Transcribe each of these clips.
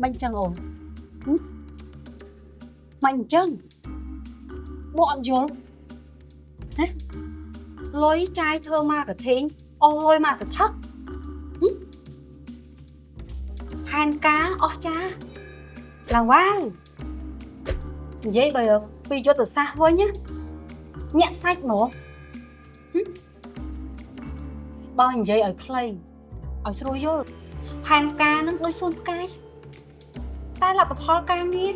មិនចឹងអូនហឹមមិនអញ្ចឹងបងអត់យល់ណាលុយចាយធ្វើ marketing អស់លុយមកសថឹកហឹមផែនការអស់ចាឡើងវ៉ាវនិយាយបើពីយុទ្ធសាស្ត្រវិញណាញាក់សាច់ហ្មងហឹមបើនិយាយឲ្យខ្លីឲ្យស្រួលយល់ផែនការហ្នឹងដូចសួនផ្កាចឹងតែលទ្ធផលការងារ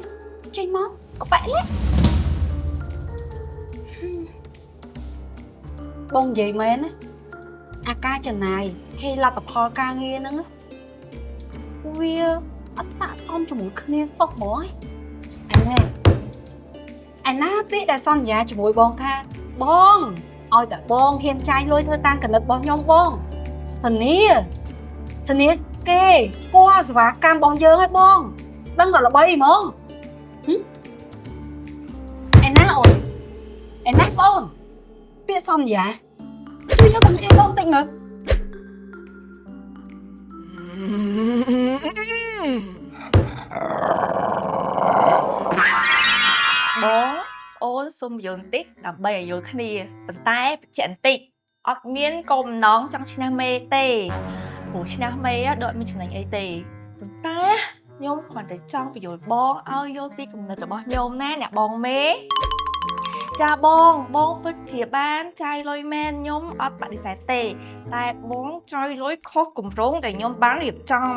ចេញមកកប៉ែលាក់ហឹមបងនិយាយមែនណាអាការចំណាយហើយលទ្ធផលការងារហ្នឹងណាវាអត់ស័ក្តិសមជាមួយគ្នាសោះហ្មងឯនេះឯណាពាក្យដែលសន្យាជាមួយបងថាបងឲ្យតែបងហ៊ានចាយលុយធ្វើតាមគណិតរបស់ខ្ញុំបងធានាធានាគេស្គាល់សេវាកម្មរបស់យើងហើយបងដឹងតែល្បីហ្មងហឹមឯណាអូនឯណាបងពាក្យសន្យាជួយយកបង្ហាញបងតិចមើល បងអូនសុំយល់បន្តិចដើម្បីឲ្យយល់គ្នាប៉ុន្តែបញ្ជាក់បន្តិចអត់មានគោលបំណងចង់ឈ្នះមេទេព្រោះឈ្នះមេដូចអត់មានចំណេញអីទេប៉ុន្តែខ្ញុំគ្រាន់តែចង់បញ្យល់បងឲ្យយល់ពីគំនិតរបស់ខ្ញុំណាអ្នកបងមេចាបងបងពិតជាបានចាយលុយមែនខ្ញុំអត់បដិសេធទេ តែបងចាយលុយខុសគម្រោងដែលខ្ញុំបានរៀបចំ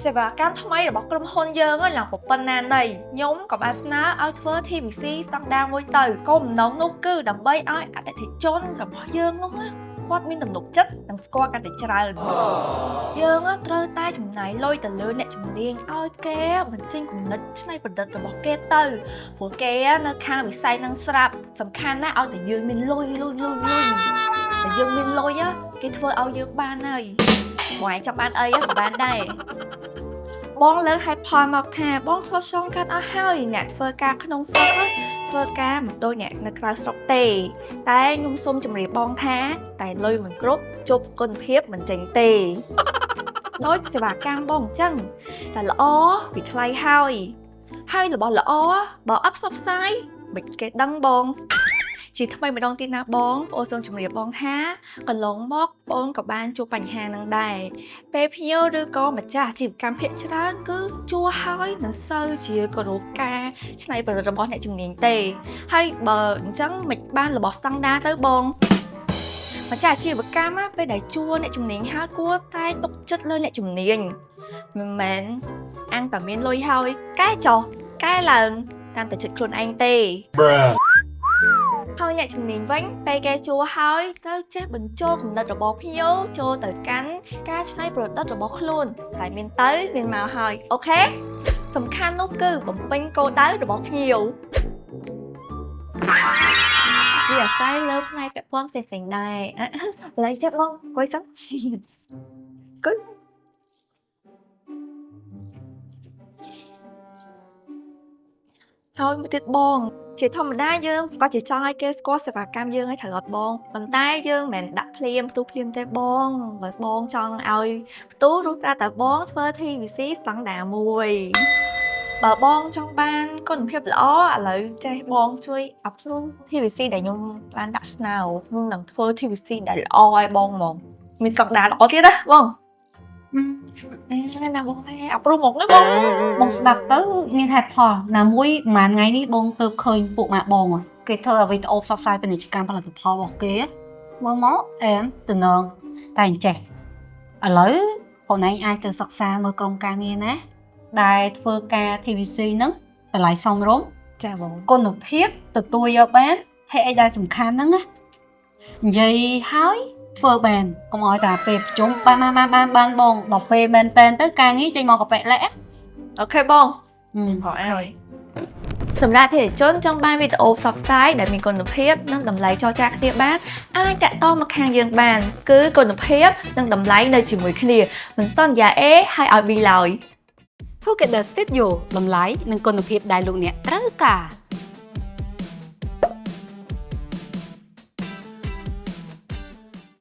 សេវាកម្មថ្មីរបស់ក្រុមហ៊ុនយើងហ្នឹងឡើងប៉ុណ្ណាណីខ្ញុំក៏បានស្នើឲ្យធ្វើ TVC ស្តង់ដារមួយទៅគោលបំណងនោះគឺដើម្បីឲ្យអតិថិជនរបស់យើងនោះណាគាត់មានទំនុកចិត្តនិងស្គាល់កាន់តែច្រើនយើងណាត្រូវតែចំណាយលុយទៅលើអ្នកជំនាញឲ្យគេបញ្ចេញគំនិតច្នៃប្រឌិតរបស់គេទៅព្រោះគេនៅខាងវិស័យនឹងស្រាប់សំខាន់ណាស់ឲ្យតែយើងមានលុយលុយលុយលុយតែយើងមានលុយណាគេធ្វើឲ្យយើងបានហើយបងឯងចង់បានអីក៏បានដែរ បងលើកហេតុផលមកថាបងធ្លាប់ឆ្លងកាត់អស់ហើយអ្នកធ្វើការក្នុងស្រុកណាធ្វើការមិនដូចអ្នកនៅក្រៅស្រុកទេ តែខ្ញុំសូមជម្រាបបងថាតែលុយមិនគ្រប់ជប់គុណភាពមិនចេញទេដោយសេវាកម្មបងអញ្ចឹងតែល្អពីថ្លៃហើយហើយរបស់ល្អបើអត់ផ្សព្វផ្សាយមិនគេដឹងបង ជាថ្មីម្ដងទៀតណាបងបងអូនសូមជម្រាបបងថាកន្លងមកបងក៏បានជួបបញ្ហានឹងដែរ ពេលភ្ញៀវឬក៏ម្ចាស់អាជីវកម្មភាគច្រើនគឺជួហើយមិនសូវជាគោរពការច្នៃប្រឌិតរបស់អ្នកជំនាញទេហើយបើអញ្ចឹងមិនបានរបស់ស្តង់ដារទៅបងម្ចាស់អាជីវកម្មណាពេលដែលជួអ្នកជំនាញហើយគួរតែទុកចិត្តលើអ្នកជំនាញមិនមែនអាំងតែមានលុយហើយកែចុះកែឡើងតាមតែចិត្តខ្លួនឯងទេ Bruh. ហើយអ្នកជំនាញវិញពេលគេជួហើយត្រូវចេះបញ្ចូលគំនិតរបស់ភ្ញៀវចូលទៅកាន់ការច្នៃប្រឌិតរបស់ខ្លួនតែមានទៅមានមកហើយ OK សំខាន់នោះគឺបំពេញគោលដៅរបស់ភ្ញៀវវាអាស្រ័យលើផ្នែកពាក់ព័ន្ធផ្សេងៗដែរឥឡូវចិត្តបងអង្គុយសិនអង្គុយហើយមួយទៀតបង ជាធម្មតាយើងក៏ជាចង់ឲ្យគេស្គាល់សេវាកម្មយើងឲ្យត្រូវអត់បងប៉ុន្តែយើងមិនមែនដាក់ភ្លាមផ្ទុះភ្លាមទេបងបើបងចង់ឲ្យផ្ទុះរុះត្រាតែបងធ្វើ TVC ស្តង់ដារមួយបើបងចង់បានគុណភាពល្អឥឡូវចេះបងជួយ approve TVC ដែលខ្ញុំបានដាក់ស្នើខ្ញុំនឹងធ្វើ TVC ដែលល្អឲ្យបងហ្មងមានស្តង់ដារល្អទៀតណាបងអេណាបង approve ហ្មងណាបង បងស្ដាប់ទៅមានហេតុផលណាមួយប្រហែលថ្ងៃនេះបងទៅឃើញពួកម៉ាក់បងហ៎គេធ្វើវីដេអូផ្សព្វផ្សាយពាណិជ្ជកម្មផលិតផលរបស់គេមើលមកអែមតំណងតែអញ្ចេះឥឡូវបងឯងអាចទៅសិក្សាមើលក្រុមការងារណាដែលធ្វើការ TVC ហ្នឹងតម្លៃសមរម្យ ចាបង គុណភាពទទួលយកបានហើយអីដែលសំខាន់ហ្នឹងណានិយាយហើយធ្វើបានកុំឲ្យតែពេលប្រជុំបានបានបានបានបានបងដល់ពេលមែនតែនទៅការងារចេញមកកប៉ិលែក OK បង ហឹម ផងឲ្យសម្រាប់អតិថិជនចង់បានវីដេអូផ្សព្វផ្សាយដែលមានគុណភាពនិងតម្លៃចរចាគ្នាបានអាចតាក់ទងមកខាងយើងបាន គឺគុណភាពនិងតម្លៃនៅជាមួយគ្នាមិនសន្យា A ហើយឲ្យ B ឡើយ Together Studio តម្លៃនិងគុណភាពដែលលោកអ្នកត្រូវការ។